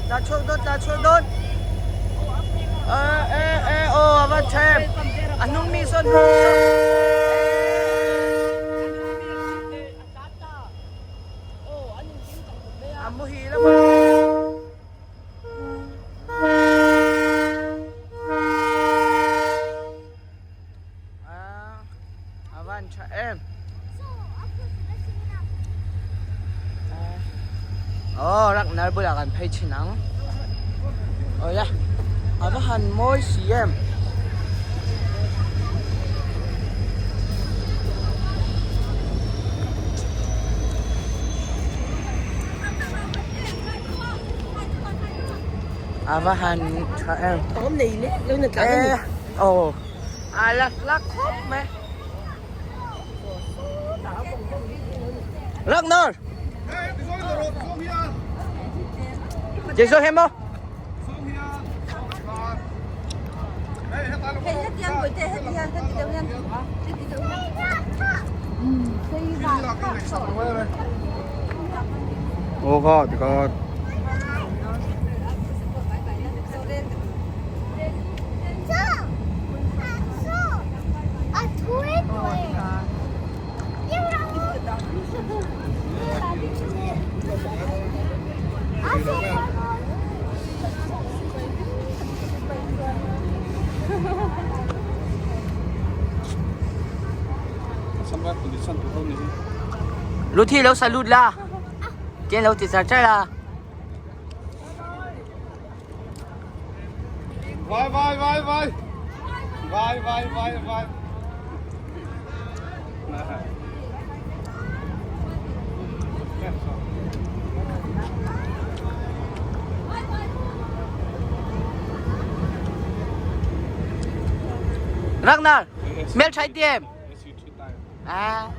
Tlan chhuak dawn tlan chhuak dawn e e e aw a va tha em a hnung mi sawn hnung mi sawn a muhil a A van tha em. Oh, Ragnar bulah kan phei thin ang. Awle, a va han mawi si em. A va han tha em. Awm nei leh lo na tlan a ni. Aw. A la la khawp mai. Ragnar! Jesu hemo. Aw kha tikhan. Luthi lo salute la. Chen lo ti char char la. Vai vai vai vai. Vai vai vai vai. Ragnar, mel trai tiêm. À.